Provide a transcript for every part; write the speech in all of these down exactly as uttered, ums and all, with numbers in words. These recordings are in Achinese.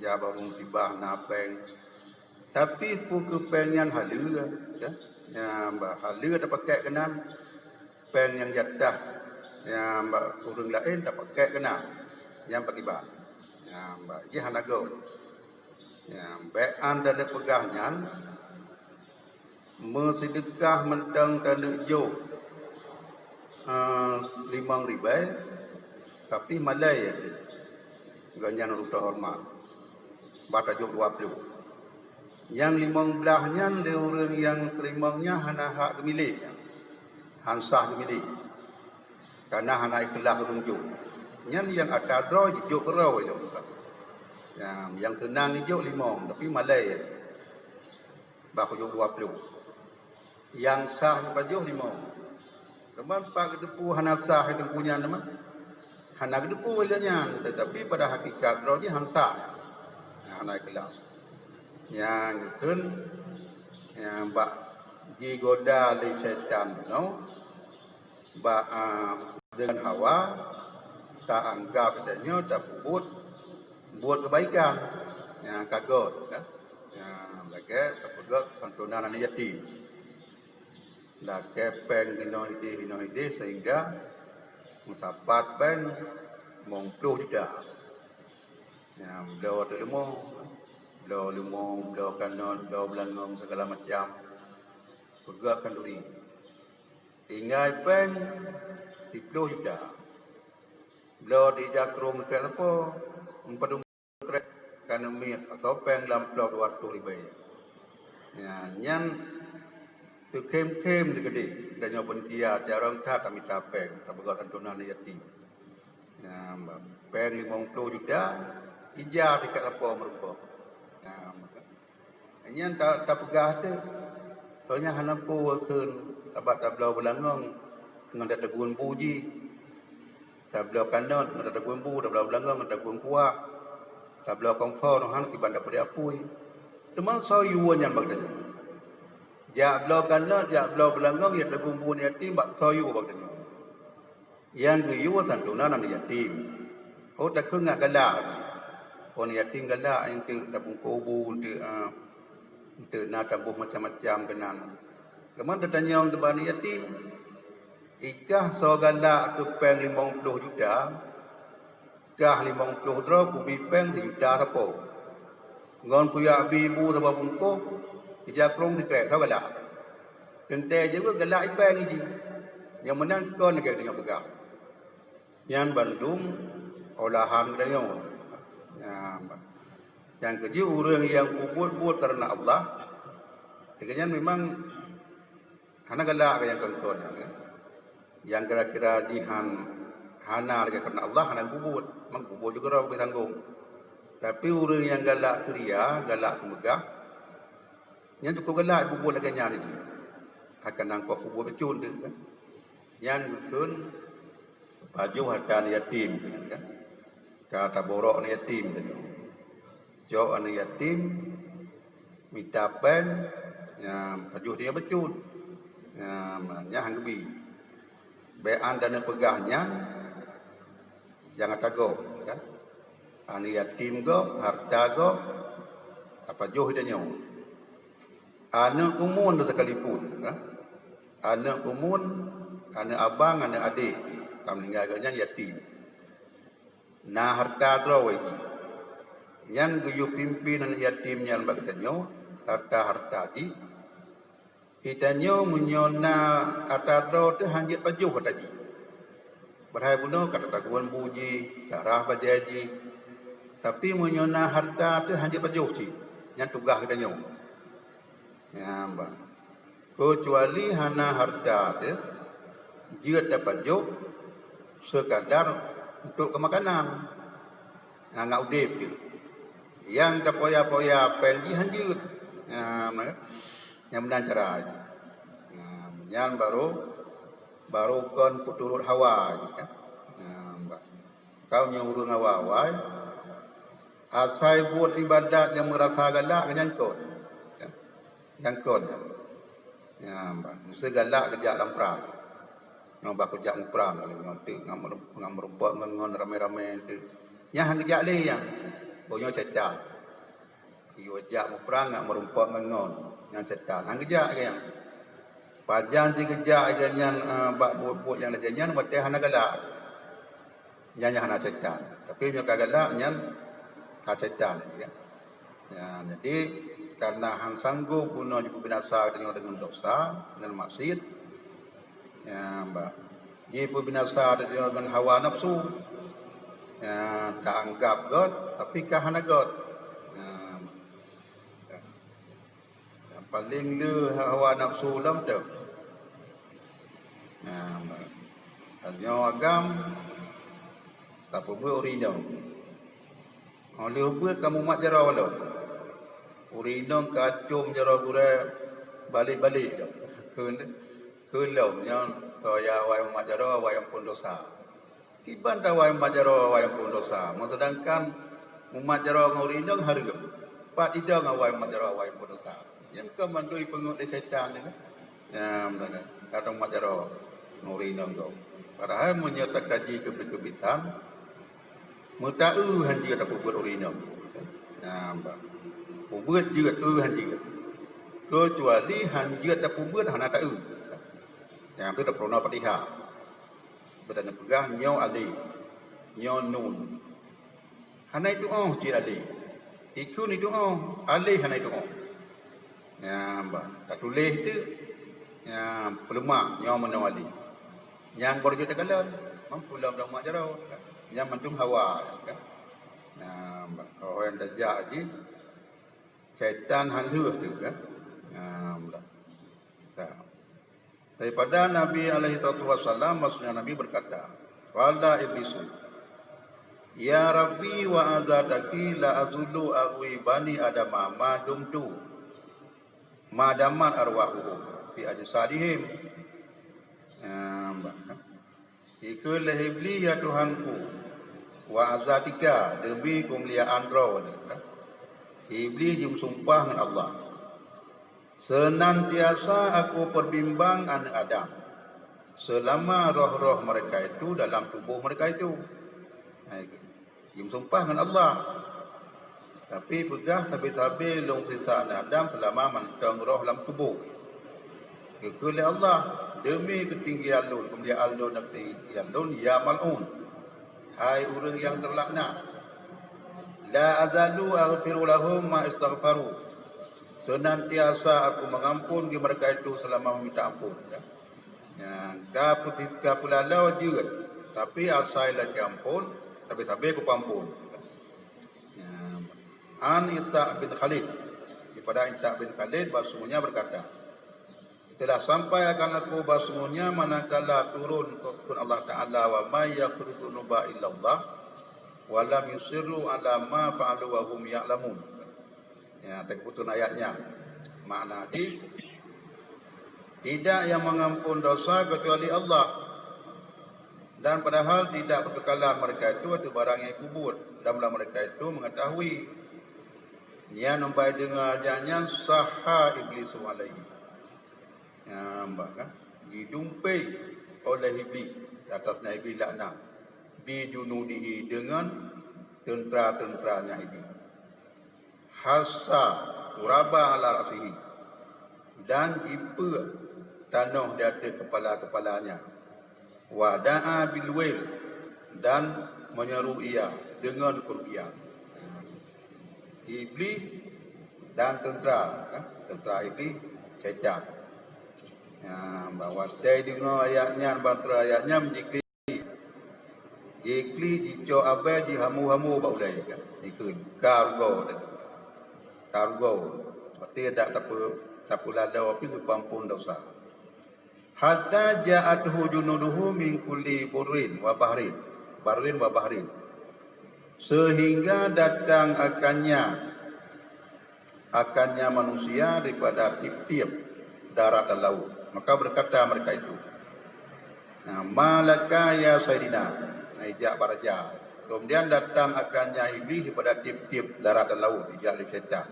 Jak bak ureuëng musibah na péng. Tapi peu kheueh péng nyan haleue, ya. Nyan bah haleue tapakék keunan, péng nyang jatah nyang bak ureuëng laén tapakék keunan, nyang pakriban. Nyan bah jih hana gob. Nyan bék an taneuk peugah nyan, meuseudeukah mantong taneuk jok, eh, limong ribée, tapi malée ya. Gobnyan ureuëng teuhoreumat. Bah tajok dua ploh. Nyang limong blaih nyan lé ureuëng nyang teurimong nyan hana hak geumilék, han sah geumilék. Kareuna hana ikhlaih ureuëng jok. Nyan nyang atra droe jijok keudroe ilong. Nyang, nyang seunang jijok limong, tapi malée ya. Bah kujok dua ploh. Nyang sah jipajoh limong. Teuma pat geuteupeue hana sah teungku nyan teuma? Hana geuteupeue lagée nyan, teutapi pada hakikat droe jih han sah. Hana ikhlaih. Nyang geukheun, nyang bak jigoda lé syaitan bunoe, bak, ah, deungon hawa, taanggab tanyoe tapeubuet buet keubaikan nyang ka göt, kan? Nyang lagée tapeugét santunan aneuk yatim. Lakée péng inoe ideh, inoe ideh, sehingga meusapat péng limong ploh juta. Nyang bloe ateueh leumo, bloe leumo, bloe kanot, bloe beulangong, segala macam. Peugét khanduri. Tinggai péng siploh juta. Bloe di ija krông keu lapo, meupadum krek ka neumiet atau péng lam ploh dua reutôh ribée. Nyan, nyan teukhém-khém di keudeh, dan nyoe peunteng carông that tamita péng, tapeugah santunan yatim. Nyan, péng limong ploh juta, ija sikat lapo meurumpok. Nyan, Nyan ta-, tapeugah teuk, soe nyan hana peue kheun, sabab tabloe beulangong ngon tataguen bu jih. Tabloe kanot ngon tataguen bu, tabloe beulangong ngon tataguen kuah. Tabloe kompor ngon kiban tapeudeh apui. Teuma soe yue nyan bak tanyoe? Jak bloe kanot, jak bloe beulangong, jak taguen bu aneuk yatim bak soe yue bak tanyoe? Nyang geuyue santunan aneuk yatim. Oh, takheun ngat galak. Oh, aneuk yatim galak, eunteuk tabungkôh bu, eunteuk, ah, eunteuk na taboh macam-macam keunan. Teuma tatanyong teuh bak aneuk yatim, ikah soe galak keu péng limong ploh juta, kah limong ploh droe kubi péng sijuta sapo. Ngon kuyak bi bu saboh bungkôh, ija krông sikrek, soe galak? Teuntée jeuet galak ipéng jih. Nyang meunan kon lagée tanyoe peugah. Nyan bandum olahan geutanyoe. Nyan, nyang keujeuet ureuëng nyang peubuet-buet kareuna Allah, lagée nyan memang hana galak nyang kon-kon nyan, kan. Nyang kira-kira jih han-, hana lagée kareuna Allah, hana geubuet. Memang geubuet juga roh beusanggong. Tapi ureuëng nyang galak keu ria, galak keu meugah, nyan cukôp galak bubuet lagée nyan jih. Akan nangkok kubu bacut deuh, kan. Nyan geukheun pajoh hareuta aneuk yatim, kan. Ka taborok aneuk yatim tadi. Cok aneuk yatim, mita péng, nyan pajoh dia bacut. Nyan, nyan han geubi. Bék an taneuk peugah nyan, nyang ata gob, kan. Aneuk yatim gob, hareuta gob, tapajoh tanyoe. Aneuk keumuen teuh sekalipun, kan. Aneuk keumuen, aneuk abang, aneuk adék, ka meuninggai gobnyan yatim. Na hareuta droe jih. Nyan geuyue pimpén aneuk yatim nyan bak geutanyoe, hareuta-hareuta jih. Geutanyoe meunyoe na ata droe teuh han jeuet pajoh ata jih. Padahai bunoe ka tataguen bu jih, tarah bajée jih. Tapi meunyoe na hareuta teuh han jeuet pajoh cit, nyan tugaih geutanyoe. Nyan bah. Keucuali hana hareuta teuh jeuet tapajoh seukadar untuk keumakanan. Ngat udeb jih. Nyang tapoya-poya péng jih han jeuet. Nyan, nyang meunan cara jih. Nyan, nyan barô, barô kon peuturot hawa jih, kan. Nyan, bah. Kau nyoe ureuëng awai-awai, asai buet iébadat nyang meurasa galak nyan kon. Nyan kon. Nyan, bah, meusé galak geujak lam prang. Nyoe bah geujak muprang, nyoe teuk ngon meurumpok ngon, ngon ramé-ramé teuk. Nyan han geujak lé nyan. Boh nyoe syaitan. Geujak muprang ngon meurumpok ngon ngon. Nyan syaitan. Hana geujak lagèe nyan. Pajan jih geujak lagèe nyan, eh, bak buet-buet nyang lagèe nyan watèe hana galak. Nyan nyang hana syaitan. Tapi meunyoe ka galak, nyan ka syaitan lagèe nyan. Ya, jadi, karena han sanggob bunoe jipeubinasa deungon, deungon dosa, deungon maksiat, ya, bah, jipeubinasa deungon hawa nafsu, ya, taanggab göt, tapi ka hana göt. Ya, bah. Nyang paleng le hawa nafsu lom teuh. Ya, bah. Tanyoe agam, tapeubeuet ureueng inong. Óh lheueh beuet ka mumat jaroe lom. Ureueng inong ka acöm jaroe gurèe balek-balek lom. Kheun, kheun lom nyan, soe ya awai mumat jaroe, awai amphon dosa. Kiban ta awai mumat jaroe, awai amphon dosa. Meuseudangkan mumat jaroe ngon ureueng inong hareuem. Pat idong awai mumat jaroe, awai amphon dosa. Nyan ka mandum ipeungeuet lé syaitan nyan. Nyan, ka mumat jaroe ngon ureueng inong gob. Padahai meunyoe takaji keubiet-keubiet that, meutaeu han jeuet tapeubeuet ureueng inong. Nyan, bah. Peubeuet jeuet, eu han jeuet. Keucuali han jeuet tapeubeuet hana taeu. Nyang tu tapeurunoe Fatihah. Beutanyoe peugah nyoe alif, nyoe nun. Hana itu'oh cit alif. Ikheun itu'oh, alif hana itu'oh. Nyan bah, tatuléh teuk. Nyan peuleumah nyoe meunoe alif. Nyang baru jeuet takalon, mampu lom dong mak jaroe. Nyan mandum hawa, kan. Nyan bah, roh nyang tajak jih, syaitan han lheueh teuk, kan. Nyan bah. Ka. Daripada Nabi alaihi salatu wasallam, maksudnya Nabi berkata, qala Iblisu, "Ya Rabbi wa azataki la azulu arwi bani Adama ma dumtu, ma damat arwahuhum fi ajsadihim." Nah, bah. Ikheun lé Iblih, "Ya Tuhanku, wa azatika, deumi keumuliaan droe." Iblih jimeusumpah ngon Allah. Seunantiasa aku peubimbang aneuëk Adam, seulama roh-roh meureka itu dalam tuboh meureka itu. Hai, jimeusumpah ngon Allah. Tapi peugah sabe-sabe lôn siksa aneuëk Adam seulama mantong roh lam tuboh. Geukheun lé Allah, deumi keutinggian lôn, keumuliaan lôn dan keutinggian lôn, ya mal'un. Hai ureuëng nyang teulaknat. La azalu aghfiru lahum ma istaghfaru. Seunantiasa aku mengampun di mereka itu selama meminta ampun. Ya. Ya, ka peutis-, ka peulalo jeuet, tapi asai lakée ampon, sabe-sabe kupeuampon. Ya. An Itaq bin Khalid. Daripada Itaq bin Khalid, bahwasanya berkata, Telah sampai akan aku bahwasanya manakala turun keukun Allah Ta'ala, "Wa may yaghfiru dzunuba illallah, wa lam yusirru ala ma fa'alu wa hum ya'lamun." Ya, teukeubutun ayat nyan. Makna jih, tidak yang mengampun dosa kecuali Allah. Dan padahal tidak berkekalan mereka itu atau barang yang kubuat, dan mereka itu mengetahui. Nyan umbai deungoe ayat nyan, saha Iblisu alaihi. Nyan bah kan, jidumpéng oleh Iblih, di atas na Iblih laknat, bi junudihi, deungon teuntra-teuntranya Iblih. Hassa turaba ala ra'sihi, dan jipeuk tanoh di ateueh keupala-keupalanya. Wa da'a bil wail, dan meunyeru ia deungon keurugian. Iblih dan teuntra, kan? Teuntra Iblih, syaitan. Ya, bahwa watée deungoe ayat nyan, bantra ayat nyan jiklik. Jiklik, jicok abée, jihamu-hamu bak ulée, kan? Jikheun, ka rugoe teuh. Ka rugoe. Berarti dak tape-, tapeulalo pih geupeuampon desya. Hatta ja'athu junuduhu min kulli burrin wa bahrin, barrin wa bahrin. Sehingga datang akannya, akannya manusia daripada tiep-tiep darat dan laut. Maka berkata mereka itu, nah, "Ma laka ya Saidina." Nah, ijak baraja. Kemudian datang akannya Iblih daripada tiep-tiep darat dan laut, ijak lé syaitan.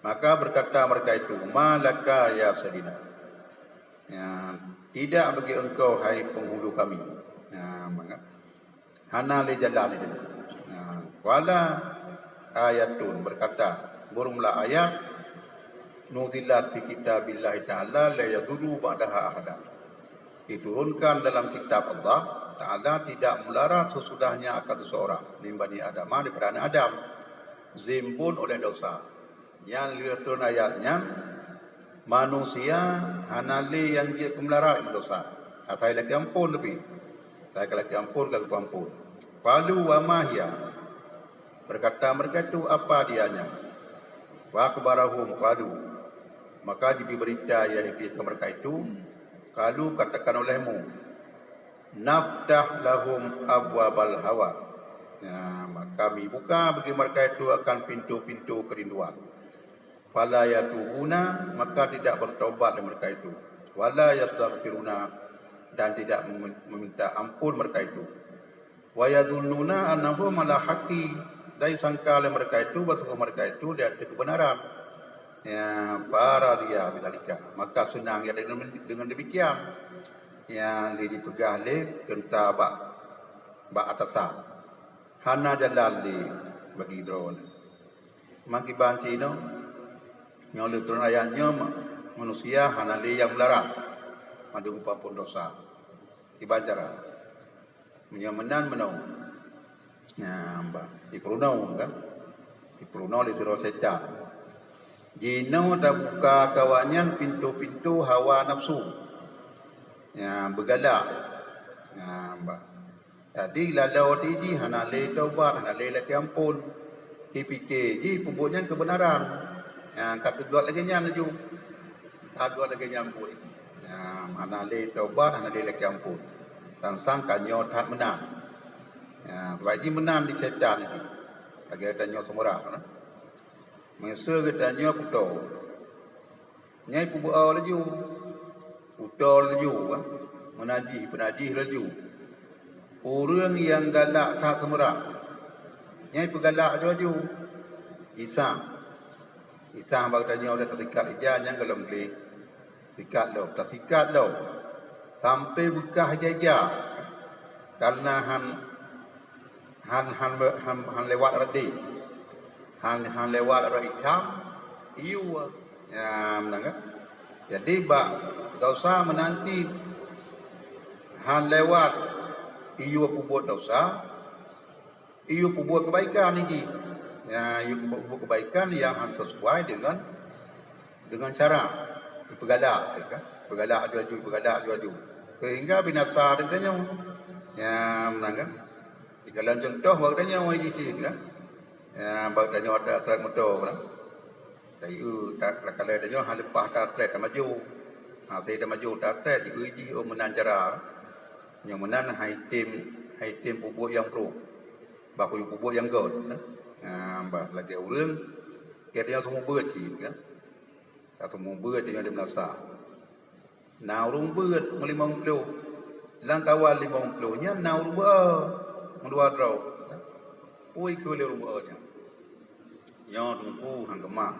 Maka berkata mereka itu, "Ma laka ya Saidina." Ya, tidak bagi engkau, hai penghulu kami. Ya, maka hana lé jalan itu. Ya, qala, ayatun, berkata, burung la ayat, nuzilat fi kitabillahi ta'ala la yadurru ba'daha ahada. Diturunkan dalam kitab Allah Ta'ala tidak mudarat sesudahnya akan seseorang, min bani Adam, daripada anak Adam, zimbun oleh dosa. Nyan lheueh turun ayat nyan, manusia hana lé nyang jeuet keu mudarat meudosa. Asai lakée amphon tapi. Asai ka lakée amphon ka geupeuamphon. Qalu wa ma hiya. Berkata mereka itu, apa dia nyan? Wa akhbarahum qalu. Maka jibri berita ya Iblis keu mereka itu, qalu, katakan olehmu, naftah lahum abwabal hawa. Ya, maka kami buka bagi mereka itu akan pintu-pintu kerinduan. Fala yatubuna, maka tidak bertobat mereka itu. Wala yastaghfiruna, dan tidak mem-, meminta ampun mereka itu. Wa yadhunnuna annahum ala haqqi, dan sangka lé mereka itu bahwa mereka itu di atas kebenaran. Ya, para dia bidzalika. Maka senang ya dengan, dengan demikian. Ya, dipeugah lé teuntara bak, bak atasan. Hana jalan lé bagi droeneuh. Meukiban cit nyoe, nyoe lheueh turun ayat nyoe, manusia hana lé nyang meularat mandum geupeuamphon dosa. Kiban cara? Meunyoe meunan meunoe. Nah, bah, dipeurunoe kan? Dipeurunoe lé sidroe setan. Jinoe tabuka keu awaknyan pintoe-pintoe hawa nafsu. Ya, beugalak. Ya, bah. Jadi, laloe jih hana lé taubat, hana lé lakée amphon. Jipike jih peubuet nyan keubeunaran. Nyang ka teugot lagée nyan laju. Ka teugot lagée nyan buet. Nyang hana lé taubat, hana lé lakée amphon. Sang-sang ka nyoe that meunan. Nyang, sabab jih meunan di setan jih. Lagée tanyoe seumurah, nah. Meuseu geutanyoe kuto. Nyan peubuet laju, kuto laju, ah, meunajih, peunajih laju. Ureuëng nyang galak that seumurah, nyan peugalak laju-laju. Isa, Isa bak tanyoe lé tasikat ija nyang golom gleh. Sikat lom, tasikat lom. Sampai beukah ija-ija. Karena han, han, han, han, han lewat rade. Han, han lewat rot itam, iyue. Ya, meunan kan? Jadi, bak dosa meunan cit han lewat iyue peubuet dosa, iyue peubuet keubaikan jih. Ya, iyue peubuet keubaikan nyang han sesuai dengan, dengan syarak. Ipeugalak, ya kan? Ipeugalak aju-aju, ipeugalak aju-aju. Sehingga binasa geutanyoe. Ya, meunan kan? Sigohlom cuntoh bak geutanyoe jih cit kan? Ya, bak geutanyoe atra-atra moto kan? Tapi, eh, ta-, takalon tanyoe han leupah atra-atra tamaju. Ha, tapi tamaju atra-atra, jieu jih, oh, meunan cara. Nyang meunan hai tem, hai tem peubuet nyang brok. Bah kuyue peubuet nyang göt, nah. Ha, bah lagée ureuëng, geutanyoe seumeubeuet cit, kan? Ka seumeubeuet tanyoe di meunasah. Na ureuëng beuet meulimong ploh. Lam kawan limong ploh nyan na ureuëng beuet meudua droe. Peue keu lé ureuëng beuet nyan? Nyoe teungku han keumah.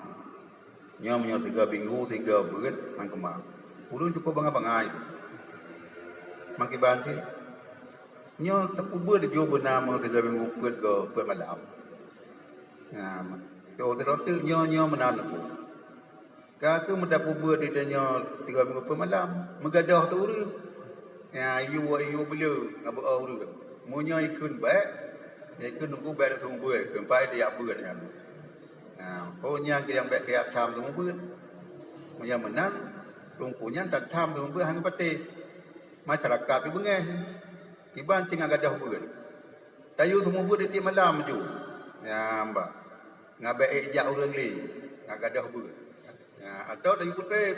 Nyoe meunyoe sigoe minggu sigoe beuet han keumah. Ulôn cukôp bangai-bangai. Meukiban cit, nyoe tapeubuet jih beuna meunyoe sigoe minggu peuet goe peuet malam. Nah, nyoe nyoe meunan teungku. Ka keuh meutapeubuet di tanyoe tiga minggu peumalam, meugadôh teu ureuëng. Ya, iyue, iyue beu le ngon beu-o ureuëng. Meunyoe ikheun bék, ikheun teungku bék teungku beuet, keumpay tajak beuet nyan. Nah, oh nyan keuh nyang bék kajak tham teungku beuet. Meunyoe meunan, teungku nyan tatham teungku beuet hana patéh. Masyarakat pih beungéh. Kiban cit ngon gadôh beuet. Tayue seumeubeuet tieb malam ju. Ya, bah. Ngon bék ék jak ureuëng lé, ngon gadôh beuet. Ya, atawa tayue kutéb.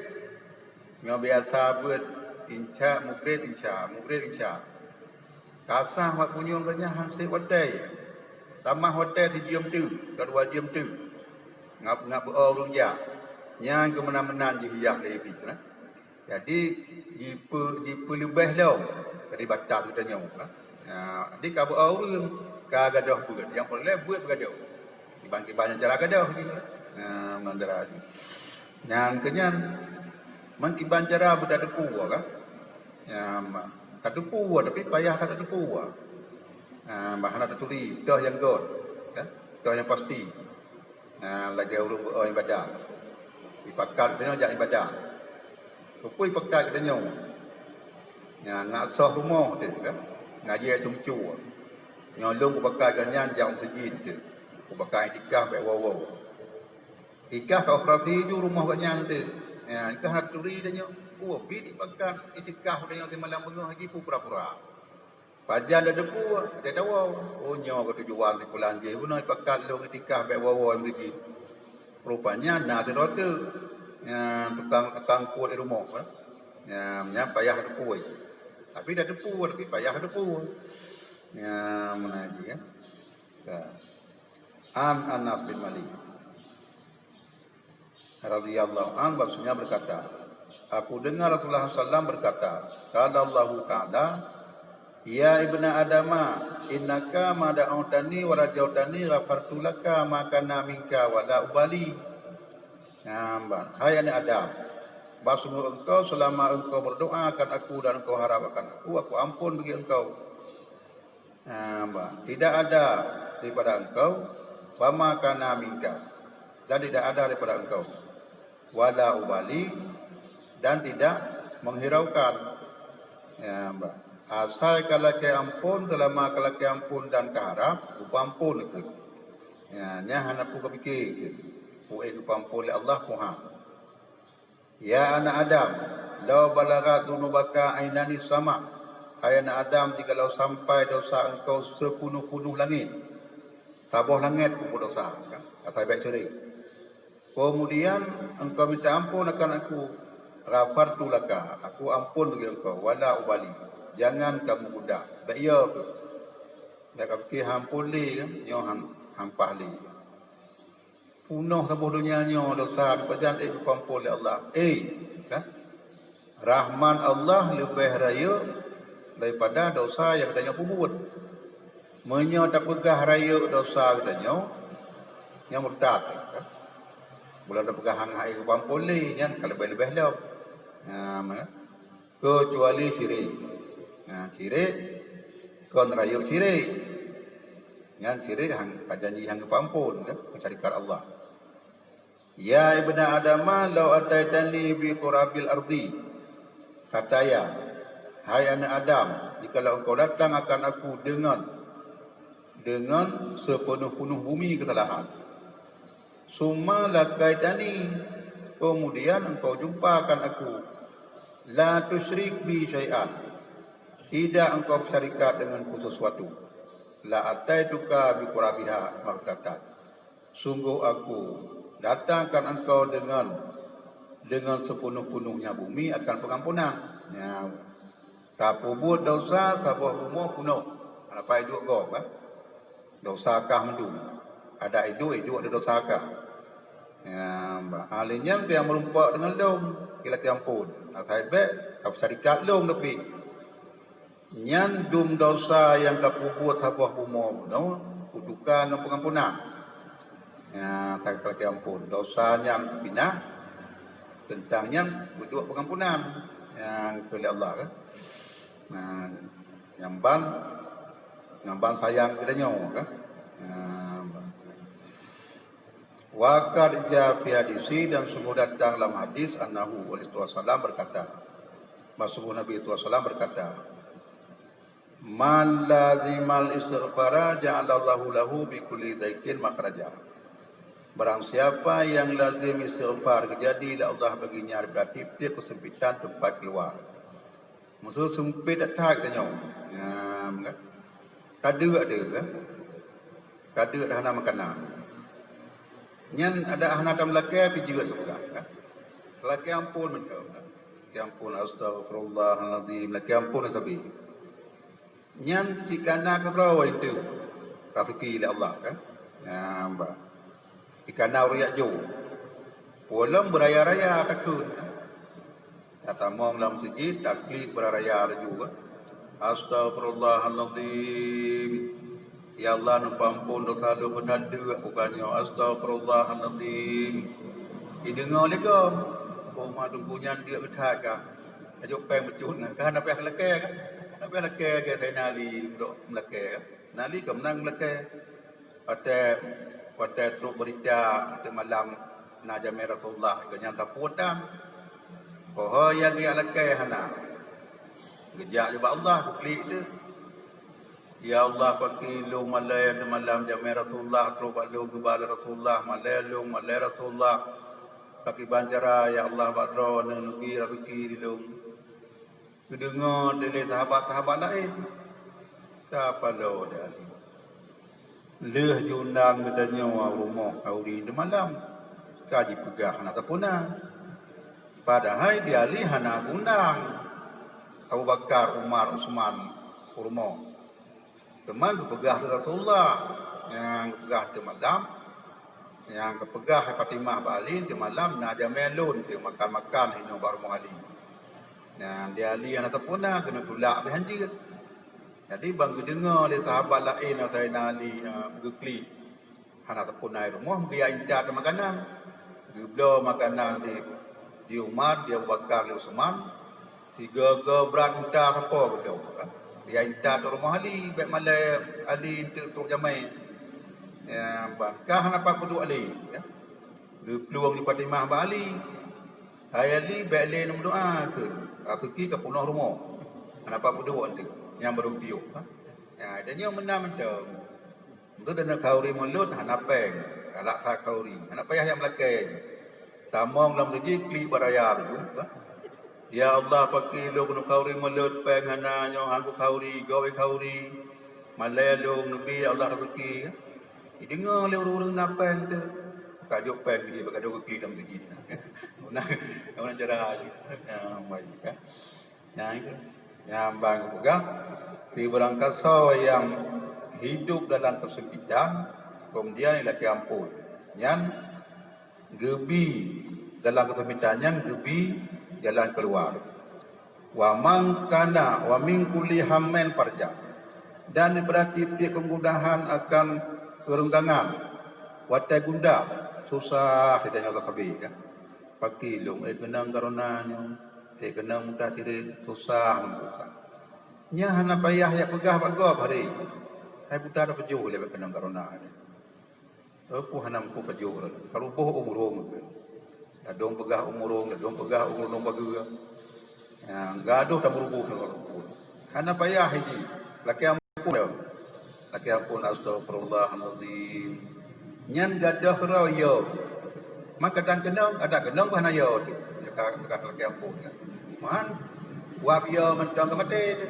Nyoe biasa beuet inca, mugreb inca, mugreb inca. Ka sah mat punyueng geuh nyan han sép watée. Tamah watée sijeuem teuk, ka dua jeuem teuk. Ngon, ngon beu-o ureuëng jak. Nyan keuh meunan-meunan jihiah lé Iblih, nah. Jadi, jipeu-, jipeuleubeh lom dari batas geutanyoe, kan? Ha, jadi ka beu-o ureuëng, ka gadôh beuet. Nyang peureulée beuet beugadôh. Kiban-kiban nyang cara gadôh jih. Ha, meunan cara jih. Nyang keu nyan, meukiban cara beutateupeue, kan? Ya, ma-, tateupeue, tapi payah ka tateupeue. Ha, bah hana taturi, toh nyang göt, kan? Keu nyang pasti, nah, lagèe ureueng beu-o ibadat. Ipakat geutanyoe jak ibadat. Keupeue ipakat geutanyoe? Nah, ngat soh rumoh teuh kan? Ngaji ayat sumcue. Nyoe lôn kupakat geuhnyan jak u meuseujid teuh. Kupakat iktikaf bèk woe-woe. Iktikaf ka operasi ju rumoh geuhnyan teuh. Nah, iktikaf na turi tanyoe. Peue bit ipakat iktikaf tanyoe simalam beungoh jih peue pura-pura. Pajan tateupeue, watèe tawoe, oh, nyoe keuh tujuan sikolah jih, bunoe ipakat lôn iktikaf bèk woe-woe meuseujid. Rupanya na sidroe teuk, nyang tukang, tukang kuet di rumoh, eh. Nyang, nyang payah tateupeue. Tapi tateupeue, tapi payah tateupeue. Nyang meunan jih, eh. Ka. An Anas bin Malik radhiyallahu anhu, bahwasanya berkata, aku dengar Rasulullah sallallahu alaihi wasallam berkata, qala Allahu Ta'ala, "Ya ibna Adama, innaka ma da'autani wa rajautani ghafartu laka ma kana minka wa la ubali." Nah, bah, hai aneuk Adam, bah sungguh engkau selama engkau berdoa akan aku dan engkau harap akan aku, aku ampun bagi engkau. Ha, bah, tidak ada daripada engkau, wa ma kana minka, dan tidak ada daripada engkau, wa la ubali, dan tidak menghiraukan. Ya, bah, asai ka lakèe ampôn, seulama ka lakèe ampôn dan ka harab, kupeuampôn keuh. Ya, nyan hana peue kapiké keuh. Peue kupeuampôn lé Allah, peue han. Ya anak Adam, lau balaghat dzunubaka ainani sama. Hai anak Adam, jikalau sampai dosa engkau seupunoh-punoh langét, saboh langét peubuet dosa, kan? Asai bèk syirik. Keumudian engkau minta ampôn akan aku, ghafartu laka, aku ampôn bagi engkau, wala ubali, jangan kamu gudah, bèk yo keuh. Bèk kapiké ampôn lé, kan? Nyoe han, han paih lé. Punoh saboh donya nyoe dosa, pajan ék geupampôn lé Allah. Éh, kan? Rahmat Allah leubeh rayeuk daripada dosa nyang geutanyoe peubuet. Meunyoe tapeugah rayeuk dosa geutanyoe, nyan murtad, kan? Bulan tapeugah hana ék geupampôn lé, nyan ka leubeh-leubeh lom. Nah, meunan. Keucuali syirik. Nah, syirik kon rayeuk syirik. Nyan syirik han, pajanji han geupampôn, kan? Meusyarikat Allah. Ya ibna Adama, lau ataitani bi qurabil ardi khataya. Hai aneuk Adam, jikalau engkau datang akan aku deungon, deungon seupunoh-punoh bumi keusalahan. Summa lakaitani, keumudian engkau jumpakan aku, la tusyrik bi syai'an, tidak engkau bersyarikat denganku sesuatu, la ataituka bi qurabiha maghfiratan. Sungguh aku datangkan engkau deungon, deungon seupunoh-punohnya bumi akan pengampunan. Nyan. Tapeubuet desya saboh bumoe punoh, hana pai duek gob, kan? Desya kah mandum. Adak iduek, iduek di desya kah. Ya, bah, ahli nyan nyang meurumpok deungon lôn, ilakèe ampôn. Asai bèk, ka peusyarikat lôn tapi. Nyan dum desya nyang ka peubuet saboh bumoe bunoe, kutuka ngon pengampunan. Ya, ka lakèe ampôn. Desya nyan pinah, teuntang nyan kuduek pengampunan nyang keu lé Allah, kan. Nah, nyang ban, nyang ban sayang geutanyoe, kan. Nah, wa qad jaa fi hadisi, dan sungguh datang lam hadis, annahu, oleh Rasulullah sallam berkata, maksud Nabi Rasulullah sallam berkata, "Man lazimal istighfara ja'alallahu lahu bi kulli dhaiqin makhraja." Barang siapa yang lazim istighfar, geujadi lé Allah baginya daripada tiep-tiep keusempitan teumpat keuluar. Maksud seumpit that-that geutanyoe. Nyan, kan? Ka deuk deuh, kan? Ka deuk dah hana makanan. Nyan adak hana tameulakèe pih jeuet geupeugah, kan? Lakèe ampôn mantong, kan? Lakèe ampôn, astaghfirullahalazim, lakèe ampôn sabe. Nyan cit ka na keudroe itu raseuki lé Allah, kan? Nyan, bah. Cit ka na ureueng jak jok. Peue lom beuraya-raya takheun, kan? Tatamong lam meuseujid, taklik beuraya laju, kan? Astaghfirullahalazim. Ya Allah, neupeuampôn desya lôn meunan deuk bukan nyoe. Astaghfirullahalazim. Jideungoe lé gob. Oh, ma teungku nyan deuk that kah. Tajok péng meucut nyan. Kan hana payah lakèe, kan? Hana payah lakèe, kan? Saidina Ali meudok meulakèe, kan? Saidina Ali ka meunan meulakèe. Watèe, watèe trok beurita teuk malam na jamèe Rasulullah, geuh nyan tapeubuet tan. Poho nyang geujak lakèe hana. Geujak jubak Allah, geuklik teuk. Ya Allah, pakri lôn malèe teuk malam jamèe Rasulullah, trok bak lôn geuba lé Rasulullah, malèe lôn, malèe Rasulullah. Pakiban cara, ya Allah, bak droeneuh neubi raseuki di lôn. Geudeungoe lé sahabat-sahabat laén, tapaloe di Ali. Lheueh jiundang geutanyoe u rumoh khauri teumalam, ka jipeugah hana sapeue na. Padahai di Ali hana geuundang Abu Bakar, Umar, Utsman u rumoh. Teuma geupeugah lé Rasulullah, nyang geupeugah teumalam, nyang geupeugah Fatimah bak Ali teumalam na jamèe lôn teumakan-makan inoe bak rumoh Ali. Nyan di Ali hana sapeue na, keuneuk tulak pih hanjeuet. Jadi ban geudeungoe lé sahabat laén asai na Ali, eh, geuklik. Hana sapeue na i rumoh, geujak intat makanan. Geubloe makanan di, di Umar, di Abu Bakar, di Utsman. Sigoe-goe brat unta sapo beutôi, kan? Geujak intat u rumoh Ali, bèk malèe Ali eunteuk trok jamèe. Ya, ban ka hana pat peuduek lé, ya. Geuplueng di Fatimah bak Ali. Hai Ali, bèk lé neumeudoa keu, raseuki ka peunoh rumoh. Hana pat peuduek eunteuk, nyang barô piôh, kan? Ya, dan nyoe meunan mantong. Untuk dana khauri mulod hana péng, galak that khauri, hana payah jak meulakèe. Tamong lam keujih klik baraya laju, bah. Ya Allah, pakri lôn keuneuk khauri mulod, péng hana nyoe, han kukhauri, goe khauri. Malèe lôn neubi, ya Allah, raseuki. Jideungoe lé ureueng-ureueng na péng teuh. Ka jok péng keujih, bak ka jok klik lam keujih. Meunan, meunan cara jih. Ya, baik, ya. Nyang itu, nyang ban geupeugah, sibarangkasoe nyang hidup dalam keusempitan, kemudian ilakèe ampôn, nyan geubi dalam keusempitan nyan geubi jalan keuluwa. Wa man kana wa min kulli hammin farja. Dan diberi tiep-tiep kemudahan akan keureugangan. Watèe gundah, susah, kita nyata sabe, kan? Pakri lôn, eh, keunong corona nyoe, eh, keunong muta sirek, susah, susah. Nyan hana payah jak peugah bak gob hari. Hai buta tapajoh lé bak keunong corona nyoe. Teupeu hana muphom pajoh lé. Ka ruboh ureueng-ureueng. Ladôm peugah ureueng-ureueng, ladôm peugah ureueng-ureueng bageue. Ya, gadoh tameuruboh ngon ureueng-ureueng. Hana payah jih. Lakèe ampôn. Lakèe ampôn, astagfirullahalazim. Nyan gadôh keudroe yo. Maka kadang keunong, kadang keunong bah na yo tu. Dekat, dekat lakèe ampôn kan. Man, wab yo mantong ka maté tu.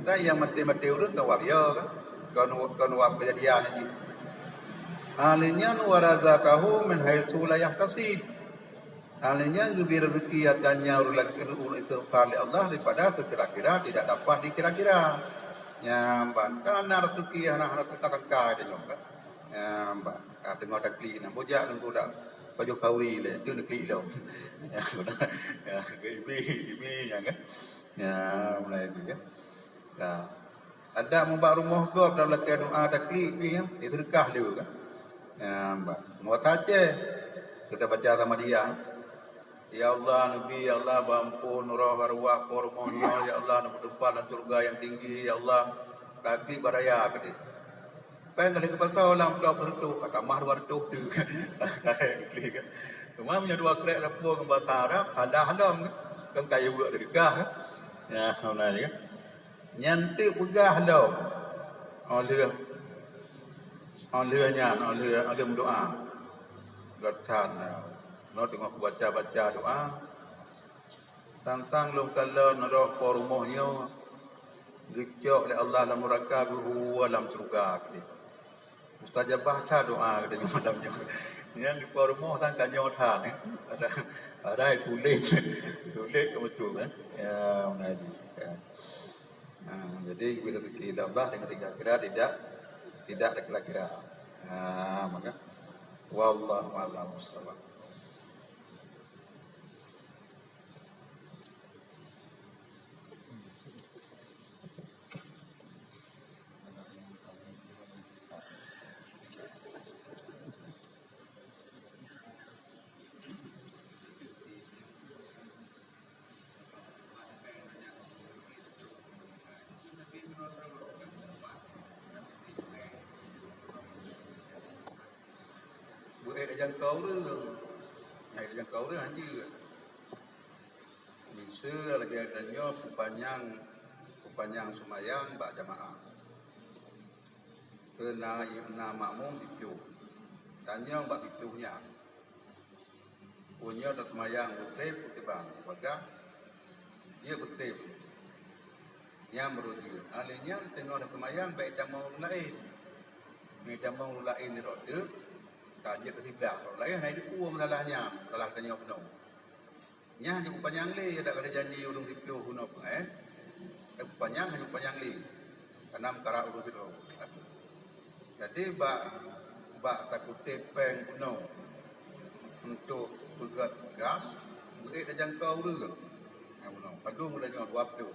Kadang nyang maté-maté ureueng ka wab yo kan. Kon, kon wab keujadian jih. Ahli nyan, wa razaqahu min haitsu la yahtasib. Hal nyan geubri raseuki akan nyan ureueng lakèe ureueng istighfar lé Allah daripada seukira-kira tidak dapat dikira-kira. Nyan ban, ka na raseuki hana, hana sangka-sangka tanyoe kan. Nyan ban, ka teungoh taklik na, bujak nunggu dak pajoh khauri lé, tu neuklik lom. Ya, iblis, iblis nyan kan. Ya, mulai tu ya. Ya. Adak mubak rumoh gob dan lakèe doa taklik pih, ya, diseudeukah lé kan. Ya, bah. Ngon bahasa Aceh, kita baca sama dia. Ya Allah, neubi, ya Allah, beuampôn roh arwah po rumoh nyoe, ya Allah, neupeuteumpat lam syeuruga nyang tinggi, ya Allah. Taklik baraya tadi. Péng ka lheueh geupasoe lam amplop sireutoh, ka tamah dua reutôh tu. Teuma meunyoe dua krek sapeue ngon bahasa Arab, salah lom kan. Kan kayée weuek teudeukah kan. Ya, sama je kan. Nyan teuk peugah lom. Óh lheueh, óh lheueh nyan, óh lheueh, óh lheueh meudoá. Gata na, nyoe teungoh kubaca-baca doá. Tantang lôn kalon roh po rumoh nyoe geucok lé Allah lam nuraka, geuhue lam syeuruga keudéh. Mustajabah that doá geutanyoe malam nyoe. Nyan di po rumoh tan ka nyoe that, eh. Padahai, padahai tuléh, tuléh ka beutôi, eh. Ya, meunan jih, ya. Ha, jadi bila rezeki Allah dengan kira-kira tidak, tidak dikira-kira. Ha, maka wallahu a'lam bissawab. Jangkau ureuëng. Hai jangkau ureuëng hanjeuet. Miseue lagée tanyoe peupanyang, peupanyang seumayang bak jamaah. Keu na, na makmum siplôh. Tanyoe bak siplôh nyan. Peue nyoe taseumayang beutôi peue teubang, bagah jeuet beutôi. Nyang meureujeuen. Alèh nyan teungoh taseumayang bèk tamong ureuëng laén. Nyoe tamong ureuëng laén nirok teuk, ka jeuet keu siblah. Ureuëng laén hana jipeu masalah nyan, masalah tanyoe keunoe. Nyan hana jipanyang lé, dak ada janji ureuëng siplôh keunoe, eh. Eh, panyang hana jipanyang lé. Karena meukarat ureuëng siplôh. Jadi bak, bak takuté péng bunoe untuk peugöt gas, beuék tajangkau ureuëng. Nyang bunoe, padum bunoe nyoe dua ploh.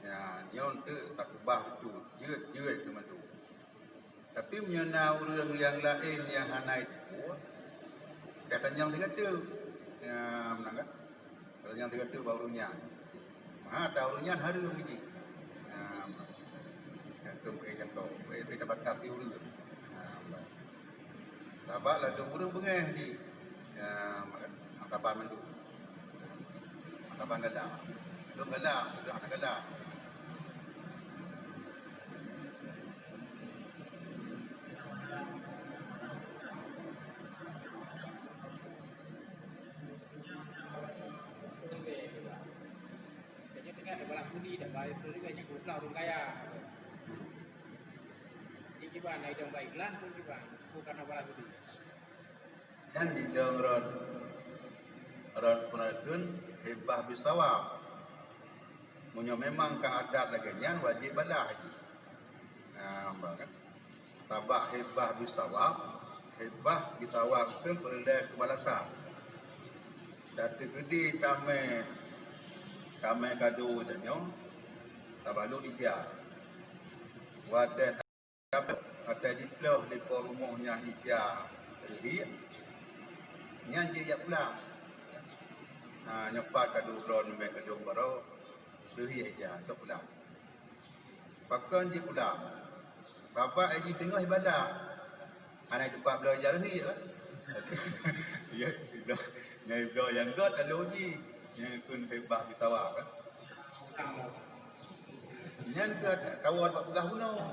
Ya, nyoe teuk takeubah beutôi, jeuet-jeuet keu mandum. Tapi meunyoe na ureuëng nyang laén nyang hana jipeu, ka tanyong sigateuk. Ya, meunan kan? Ka tanyong sigateuk bak ureuëng nyan. Maka ata ureuëng nyan hareuem jih. Ya, ka keuneuk jangkau, beu tabatasi ureuëng. Ya, sabab ladôm ureuëng beungéh jih. Ya, maka saban mandum. Saban galak. Lôn galak, lôn hana galak. Jadi teuka balas budi dak, balas budi kan nyan geupeugah ureuëng kaya. Jadi kiban, na idong baik lah pun kiban, bukan na balas budi. Nyan jidong rot, rot peue kheun hibah bisawab. Meunyoe memang ka adat lagée nyan, wajéb balah jih. Nah, nampak kan? Sabab hibah bisawab, hibah bisawab kheun peureulée keubalasan. Dan teukeudi tamé, tamé kado tanyoe, tabalot ija. Watée Watée jiploh di po rumoh nyang ija reuhiek, nyan jijak pulang. Ha, nyoe pat kadu droe nibak kadu baroe, reuhiek ija, tok pulang. Pakon jipulang? Babah jih teungoh ibadah. Hana teumpat bloe ija reuhiek, kan? Ya, bloe, nyang bloe nyang göt lalu jih. Nyang kheun hibah bisawab, kan? Nyan keu kawan bak peugah bunoe.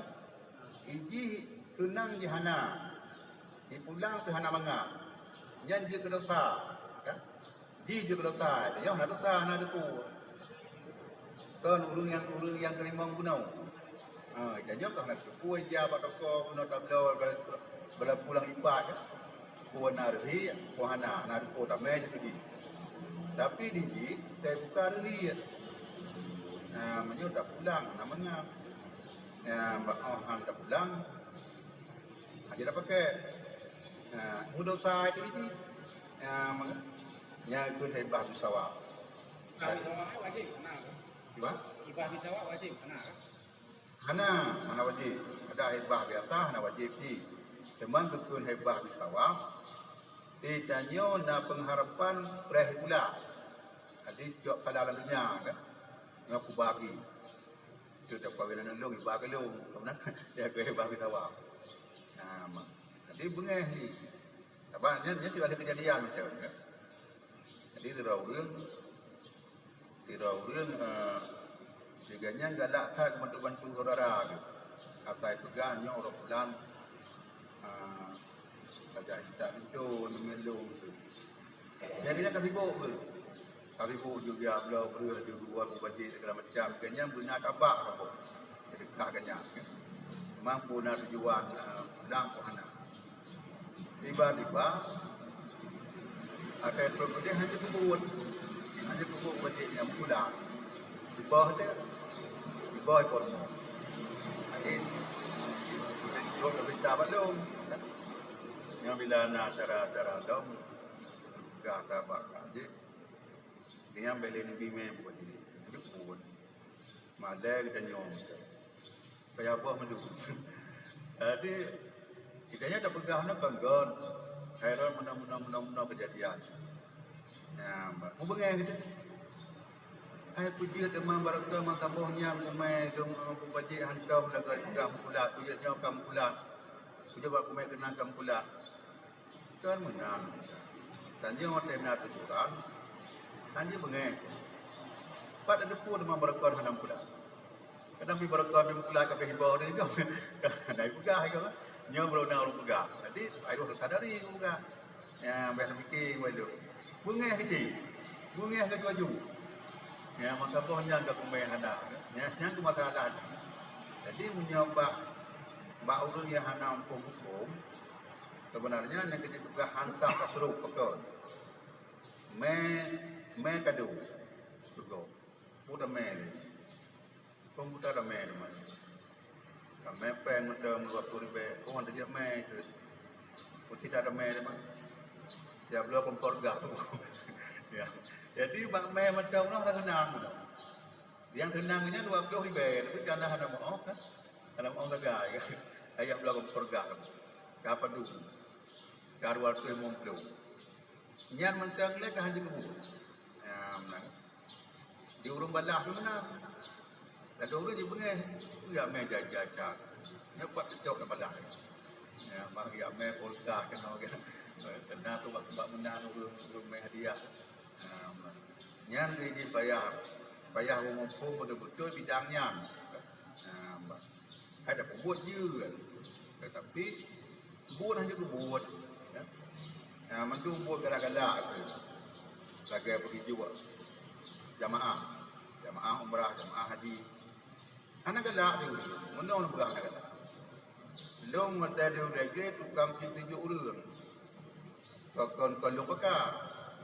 Ijih teunang jih hana, ipulang pih hana mangat. Nyan jeuet keu dosa, kan? Jih jeuet keu dosa, nyoe hana dosa, hana teupeue. Kon ureuëng nyang, ureuëng nyang teurimong bunoe. Ha, ija nyoe ka hana teupeue, ija bak toko bunoe tabloe, bala, bala pulang lipat, kan? Peue na reuhiek, peue hana, na teupeue tamé jih keudeh. Tapi di jih, teubuka reuhiek. Ha, meunyoe tapulang, hana mangat. Ya, bak oh han tapulang, aja dah pakai. Ya, mudah usaha itu itu. Ya, maka, ya, itu hibah bisawab. Kalau orang wajib, hana ke? Cuba? Hibah bisawab wajib, hana ke? Hana, hana wajib. Ada hibah biasa, hana wajib sih. Cuman betul hibah bisawab, di tanyoe na pengharapan preh pula. Jadi, tiap kala lam dunia, kan? Nyoe kubagi. Itu dah kahwin aneuk lôn, iba keu lôn. Kemana? Ya, gue iba keu sawa. Nah, ma-, jadi beungéh ni. Apa, nyan, nyan sudah ada kejadian macam, ya. Jadi, sidroe ureuëng, sidroe ureuëng, eh, sigoe nyan galak that bantu-bantu saudara tu. Asai peugah nyoe ureuëng pulan, eh, lagak intat pintoe, nyoe lôn tu. Nyang keunan ka sibok tu. Ka sibok juga bloe breueh, juga buat mubajik segala macam. Keu nyan beuna tabak kamoe. Sedekah keu nyan. Memang peue na tujuan, eh, pulang keu hana. Tiba-tiba, akai peuet hana peubuet. Hana peubuet mubajik nyang pulang. Di bawah tu, di bawah pun. Jadi, itu lebih tak balum. Nyoe bila na acara-acara dong, Ka, ka bak ka jih. Nyan bèk lé neubi mé buet jih. Jeuet buet. Malèe geutanyoe. Payah boh mandum. Jadi, geutanyoe tapeugah nyoe kon göt. Hai ron meunoe, meunoe, meunoe, meunoe keujadian. Nyan, mubeungéh geutanyoe. Hai peujeuet teuma barokah meukamoh nyan kumé dong peubajet hantom lagèe ka meukulat, peujeuet nyoe ka meukulat. Peujeuet bak kumé keunan ka meukulat. Kan meunan. Dan nyoe watèe na teuguran, dan jih beungèh. Pat teudeungoe teuma barokon hana meupeugah. Kadang pih barokon pih meupeugah ka pih hibau tadi tu. Hana jipeugah lagèe nyan. Nyoe baru na ureueng peugah. Jadi, harôh sadari ureueng peugah. Ya, bèk pike bacut. Beungèh keuci. Beungèh laju-laju. Ya, masa boh nyan ka kumè hana. Ya, nyan keuh masalah. Jadi, meunyoe bak, bak ureueng nyang hana muphom hukôm, sebenarnya nyang keuneuk peugah han sah tasaruf, pakon. Mè, mè kado. Teugok. Peue damè lé? Peue buta damè teuma? Damè pèng mantong dua ploh ribèe. Oh, hana jeuet mè keuh. Peue cit damè teuma? Siap bloe kompor gas. Ya. Jadi, bak mè mantong nyoe hana seunang. Nyang seunang nyan dua ploh ribèe, tapi kana hana meu'oh, kan? Hana meu'oh sagai, kan? Tajak bloe kompor gas. Ka padum. Ka dua ratus limong ploh. Nyan mantong lé ka han jeuet keu buet. Ya, meunan. Di ureueng balah tu meunan. Ladôm ureueng jibeungèh, "Ui, jak mè jai-jai that." Nyoe pat teucok lam balah. Ya, bah jak mè polka keunoe kan. Keunan tu bak, bak meunan ureueng, ureueng mè hadiah. Ya, meunan. Nyan jih payah, payah ureueng muphom beutôi-beutôi bidang nyan. Ya, bah. Hai tapeubuet jeuet, tetapi buet hana jeuet keu buet, ya. Nah, mandum buet galak-galak tu. Lagèe peugeujok jamaah, jamaah umrah, jamaah haji. Hana galak tu, meunoe peugah hana galak. Lôn watèe lôn lagèe tukang peuseujok ureueng. Kon, kon, kon lôn peugah,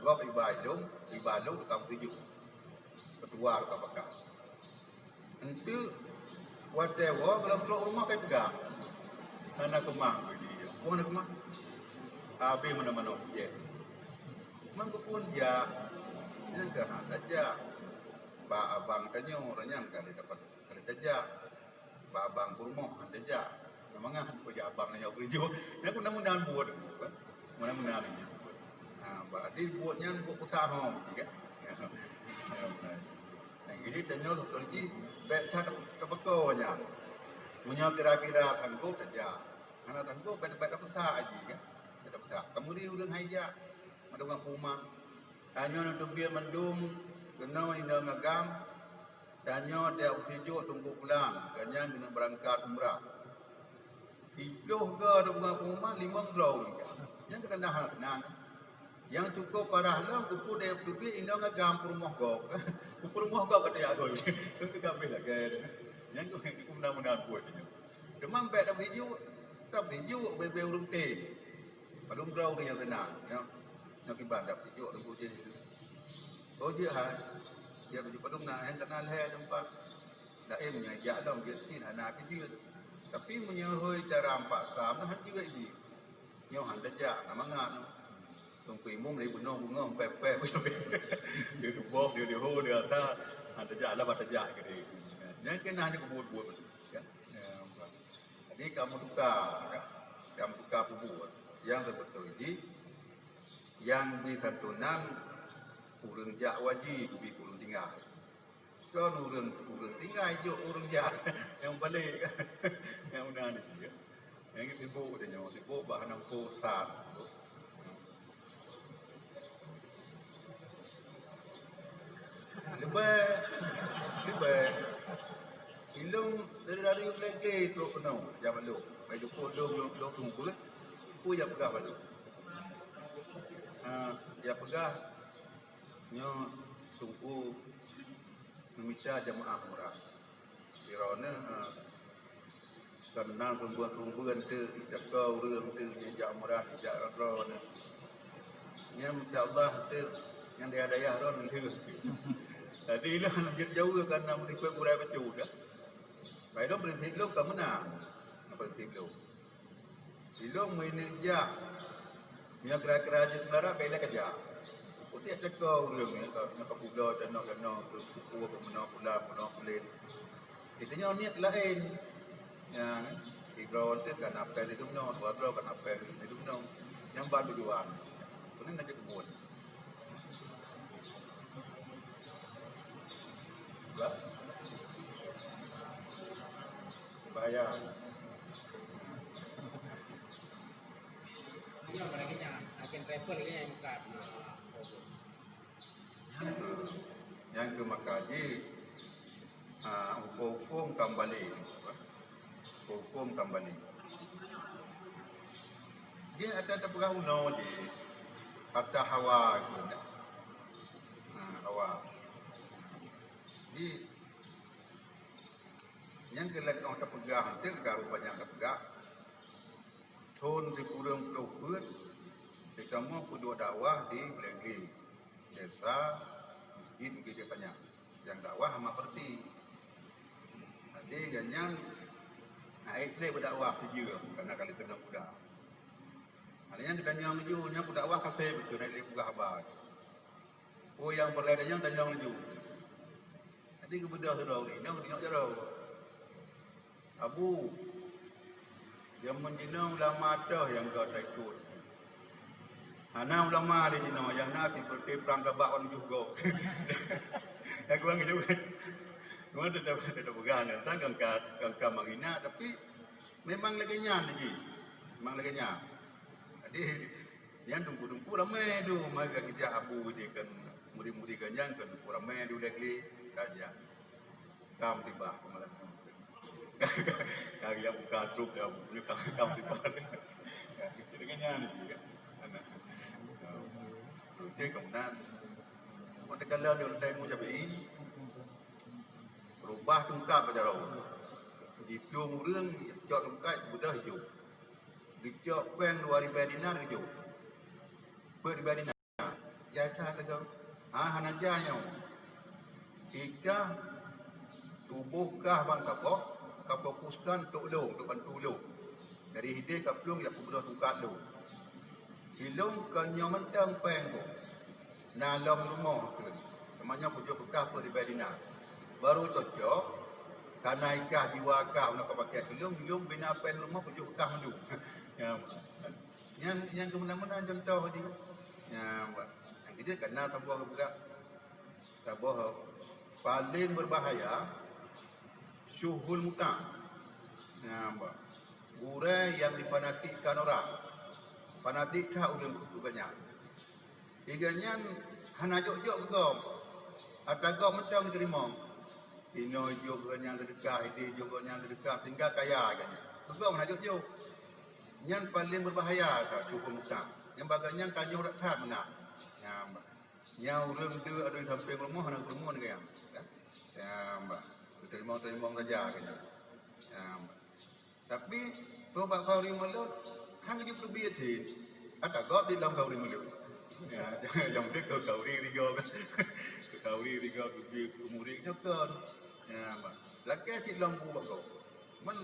gob iba lôn, iba lôn tukang peuseujok. Ketua tukang peugah. Enteuk watèe woe gohlom trok rumoh ka jipeugah, "Hana keumah bak jih, hana keumah." Habéh meunan-meunan jih. Man keupeue jak, nyan keuh hana tajak. Bak abang tanyoe, ureueng nyan ka lheueh dapat, ka lheueh tajak. Bak abang peurumoh hana tajak. Mangat peujak abang nyoe geujok. Nyan keuh mudah-mudahan buet. Mudah-mudahan nyoe. Ha, berarti buet nyan buet peusaha meusti kan? Ya. Ya, betul. Nah, jadi tanyoe beutôi jih bèk that tapeuko nyan. Meunyoe kira-kira sanggob tajak. Hana sanggob bèk, bèk tapeusa jih kan? Bèk tapeusa. Kameuri ureueng hai jak. Mandum ureueng peue uma. Tanyoe neuteubiet mandum keunoe inong agam. Tanyoe tajak peuseujok Teungku Pulan, gobnyan keuneuk beurangkat umrah. Siploh goe teungoh peue uma, limong droe ureueng jak. Nyan keunan hana seunang. Nyang cukôp parah lom, keupeue tajak peuseujok inong agam peurumoh gob. Peurumoh gob ka tajak goe. Keu ka habéh lagèe nyan. Nyan keuh mudah-mudahan buet nyoe. Teuma bèk tapeuseujok, tapeuseujok bèe-bèe ureueng tem. Padum droe ureueng nyang seunang, nyoe. Nyoe kiban dak pijok teungku jih. Oh, jeuet hai. Jeuet baju padum na, nyang kana lhèe teumpat. Laén meunyoe jak lom jeuet cit hana pijeuet. Tapi meunyoe hôi cara empat sam, na han jeuet jih. Nyoe han tajak, na mangat nyoe. Teungku imum lé bunoe bungöng pèh-pèh. Dia tuboh, dia diho, dia asa. Han tajak lah, bah tajak keudéh. Nyan keuh na hana keubuet-buet. Ya. Ya, bah. Jadi, ka meutuka, ya. Ka meutuka peubuet. Nyang seubeutôi jih, nyang bri santunan ureueng jak wajéb geubi keu ureueng tinggai. Kon ureueng, ureueng tinggai jok ureueng jak nyang balek. Nyang meunan jih, ya. Nyang sibuk tanyoe, sibuk bak hana muphom urusan. Leubèh, leubèh. Ilôn dari-dari Ulèe Glé trok keunoe, jak bak lôn. Bak jipeuet lôn, lôn, lôn tunggu lah. Peue jak peugah bak lôn? Ha, jak peugah nyoe Teungku meumita jamaah umrah. Droeneuh, ha, Kon na seumbeueng-seumbeueng teuk, jak cok ureueng teuk, jak umrah, jak droeneuh. Nyan, insya Allah, teuk nyang dayah-dayah droeneuh lheueh. Jadi, ilôn jeuet jaweueb, karena meuripèe gurèe bacut dah. Bah ilôn prinsip lôn ka meunan. Nyan prinsip lôn. Ilôn meunyoe jak, nyoe kira-kira jeuet meularat, bèk ilèe keujak. Putih teuka ureueng nyoe ka, nyoe ka pulo, tanoh-tanoh, keu pukul, keu meunoe pulan, meunoe pulen. Geutanyoe niet laén. Nyan, sidroe teuh ka na péng lhèe dumnoe, dua droe ka na péng lhèe dumnoe. Nyan ban tujuan. Keuneuk na jeuet keubuet. Bah. Bahaya. Travel lagi yang buka. Nyang keu maka jih, ha, huköm-huköm kambali. Huköm kambali. Jih ata tapeugah unoe jih, ata hawa jih. Ha, hawa. Jih, nyang keu lheueh tapeugah, enteuk ka rupa nyang tapeugah. Thon sikureueng ploh peuet, teukamoe peuduek dakwah di Blegli, desa Bukit Bukit Panyang. Nyang dakwah hama peureuti. Jadi, gobnyan na ék lé beudakwah sijeuem, karena ka lheueh keunong kuda. Hana nyan geutanyoe laju, nyan peudakwah ka seb, keu na ék lé peugah haba. Oh, nyang peureulée nyan tanyong laju. Jadi geubeudôh sidroe ureueng inong, tanyong jaroe. Abu, jameun jinoe ulama toh nyang ka taikot. Hana ulama lé jinoe, nyang na seperti prang gabak wan juh gob. Nyang kurang jeuet. Cuma tetap, tetap peugah, nyan kan ka, ka, ka marina, tapi memang lagée nyan lagi. Memang lagée nyan. Jadi, nyan teungku-teungku ramé tu, maka geujak Abu jih kan, murid-murid gobnyan kan teungku ramé tu lagée, ka jak. Kam tibah keumalam nyoe. Ka geujak buka trok dah, buku nyoe kam, kam tibah. Jadi kan nyan tu kan. Anak. Oke, kemudian, mata kala di Ultai Imam Syafi'i, rubah tungkat bak jaroe. Jipiôh ureueng, cok tungkat, beudôh jok. Geucok péng dua ribèe dinar geujok. Peuet ribèe dinar. Jai that lagèe, ha, hana jai nyoe. Ikah tuboh kah ban saboh, ka fokuskan untuk lôn, untuk bantu lôn. Dari hideh ka plueng jak peubloe tungkat lôn. Silôn kon nyoe mantong péng boh. Na lom rumoh keuh. Teuma nyoe kujok keu kah peuet ribèe dinar. Baru cocok, kana ikah jiwa kah, na ka pakai silôn, lôn bina péng rumoh kujok keu kah mandum. Ya. Nyan, nyan keu meunan-meunan contoh jih. Nyan, bah. Nyang keujeuet kana saboh geupeugah. Saboh paléng beubahaya, syuhul muta. Nyan, bah. Gurèe nyang difanatikkan orang. Fanatik that ureueng keu gobnyan. Lagèe nyan hana jok-jok keu gob. Atra gob mantong teurimong. Inoe jok gobnyan seudeukah, ideh jok gobnyan seudeukah, sehingga kaya gobnyan. Keu gob hana jok-jok. Nyan paléng beubahaya that syuhul muta. Nyang bak gobnyan tanyoe that-that meunan. Nyan, bah. Nyan ureueng deuek atau di sampéng rumoh hana geuteurimong lagèe nyan. Nyan, bah. Geuteurimong-teurimong saja gobnyan. Nyan, bah. Tapi, bak khauri mulod, han geujeuet teubiet cit. Ata gob di lom khauri mulod. Ya, nyang deuek keu khauri rigoe kan. Keu khauri rigoe, keu murit nyoe kon. Ya, bah. Lakèe cit lom bu bak gob. Man,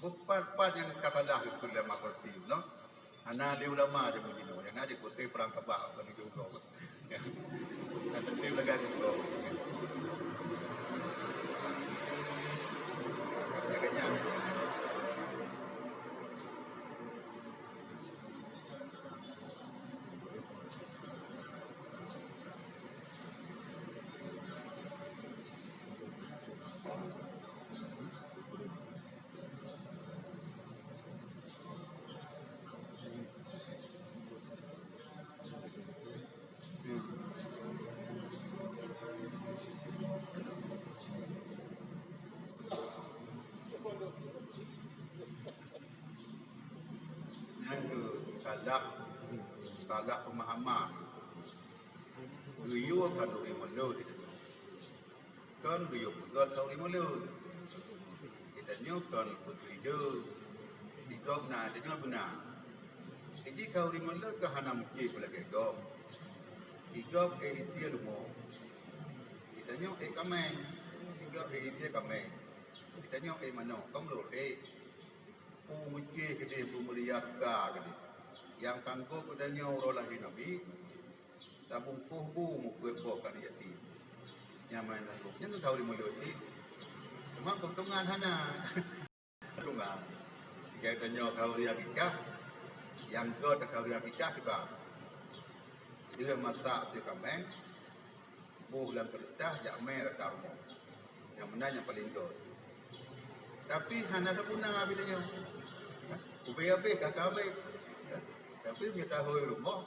beupat-pat nyang ka salah geukheun lé Mak Korti, no? Hana lé ulama jameun jinoe, nyang na jipeuté prang Sabah, bukan di Jonggo. Ya. Hana teuntèe lagèe Jonggo. Lagèe nyan. Nyan keuh salah, salah pemahaman. Geuyue khanuri meuleuh di dunia. Kon geuyue peugöt khanuri meuleuh. Geutanyoe kon peuteulideu. Di gob na, tanyoe beuna. Jadi khanuri meuleuh ka hana mungken lagèe gob. Di gob ék isie leumo. Geutanyoe ék kaméng. Di gob ék isie kaméng. Geutanyoe ék manok. Kon meuleuh ék. Peue meucéh keudéh, peue meuria suka keudéh. Nyang sanggob geutanyoe uroe lahé Nabi, tabungkôh bu meukuet boh keu aneuk yatim. Nyan meunan sanggob. Nyan keuh khanuri meuleuh cit. Teuma keuntungan hana. Keuntungan. Geutanyoe khanuri akikah, nyang göt khanuri akikah kiban. Deuh masak sie kaméng, boh lam keureutah jak mè rata rumoh. Nyang meunan nyang paleng göt. Tapi hana sapeue na bak tanyoe. Ubé habéh ka habéh. Tapi meunyo tahôi rumoh,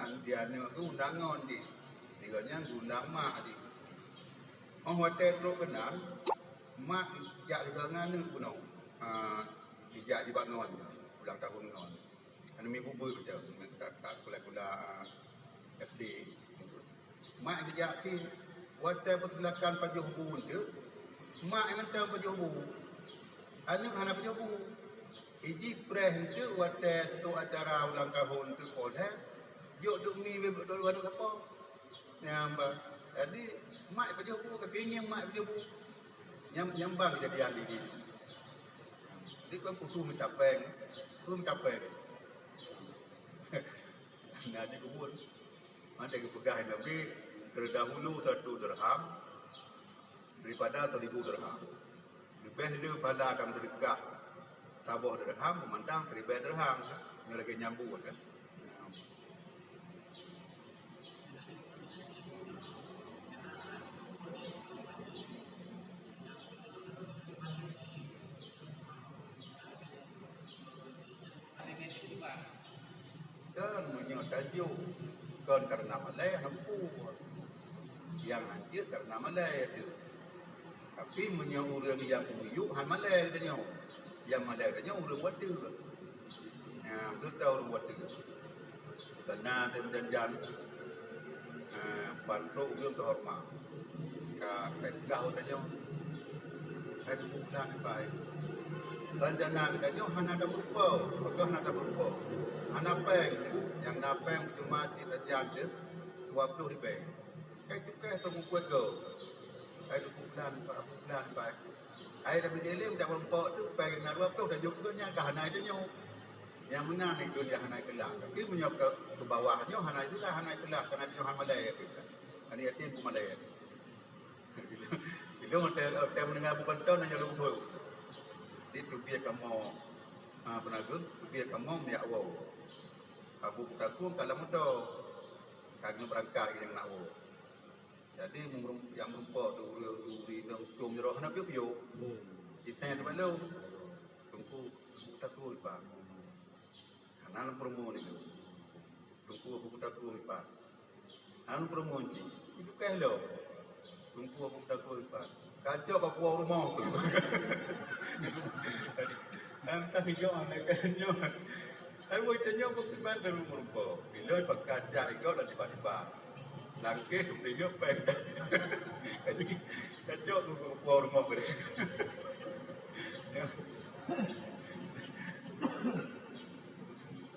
Aneuk di aneuk tu undang ngon jih. Di gobnyan geundang mak jih. Oh watèe trok keunan, mak jak leuga ngon aneuk bunoe. Ha, jijak jibat ngon, ulang tahun ngon. Aneuk miet bubeue beutôi, ka, ka sekolah-sekolah S D. Mak geujak cit, watèe peusilakan pajoh bu eunteuk, mak nyang mantong pajoh bu. Aneuk hana pajoh bu. Iji preh eunteuk watèe trok acara ulang tahun eunteuk poh lhèe, jok duek mi bèk duek aneuk sapo. Nyang ba, jadi mak pajoh bu, kaki ngieng mak pajoh bu. Nyang, nyang ban keujadian di, di. Jadi kon peue su minta péng, su minta péng. Nah, di kubur. Ada geupeugah Nabi, "Terdahulu satu dirham daripada seribu dirham." Leubeh le pahala dan seudeukah saboh dirham meumandang siribèe dirham. Nyoe lagèe nyambung kan. Kan meunyoe tajok kon kareuna malèe, hana peue. Nyang hanjeuet kareuna malèe teuh. Tapi meunyoe ureueng nyang peumiyueb hana malèe geutanyoe, nyang malèe geutanyoe ureueng watèe. Nyang geutanyoe ureueng watèe. Karena janjan, eh, ban trok ureueng teuhoreumat. Ka, ka peugah geutanyoe. Hai tubuh bulan ibai. Rencana geutanyoe hana tapeureumpok, peugah hana tapeureumpok. Hana péng, nyang na péng cuma cit tajam cit dua ploh ribèe. Kai cukai song mupeue go. Hai tubuh bulan, empat bulan, empat. Hai tapi dilem dak meurumpok tu, péng na dua ploh tajok ke nyan ka hana tanyoe. Nyang meunan ikut nyang hana keulak. Tapi meunyoe ke, ke bawah nyoe hana itulah, hana keulak, karena nyoe hana malèe. Hana yatim pun malèe. Ilôn watèe, watèe meundengar bukan ton hanya lôn beu. Di teubiet kamoe, ha, peunagon, teubiet kamoe miyak woe. Abu Kutakung ka lam moto. Ka keuneuk beurangkat nyang nak woe. Jadi, meureumpok, nyang meurumpok tu ureueng tu, ureueng inong, com jaroe hana piôh-piôh. Jitanya teuma lôn. Teungku, Abu Kutakung, Pak. Hana lôn peurumoh nyoe. Teungku Abu Kutakung, Pak. Hana lôn peurumoh cit. Itu kah lôn. Teungku Abu Kutakung, Pak. Kacok ka kuah rumoh tu. Entah nyoe, aneuk nyoe. Ai, woi, tanyoe bukti ban dalam rupa. Bila pakai jak ikot dan tiba-tiba. Langkeh tu beli nyoe péng. Jadi, kacok tu kuah rumoh tu.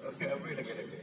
Okey, apa lagi, lagi?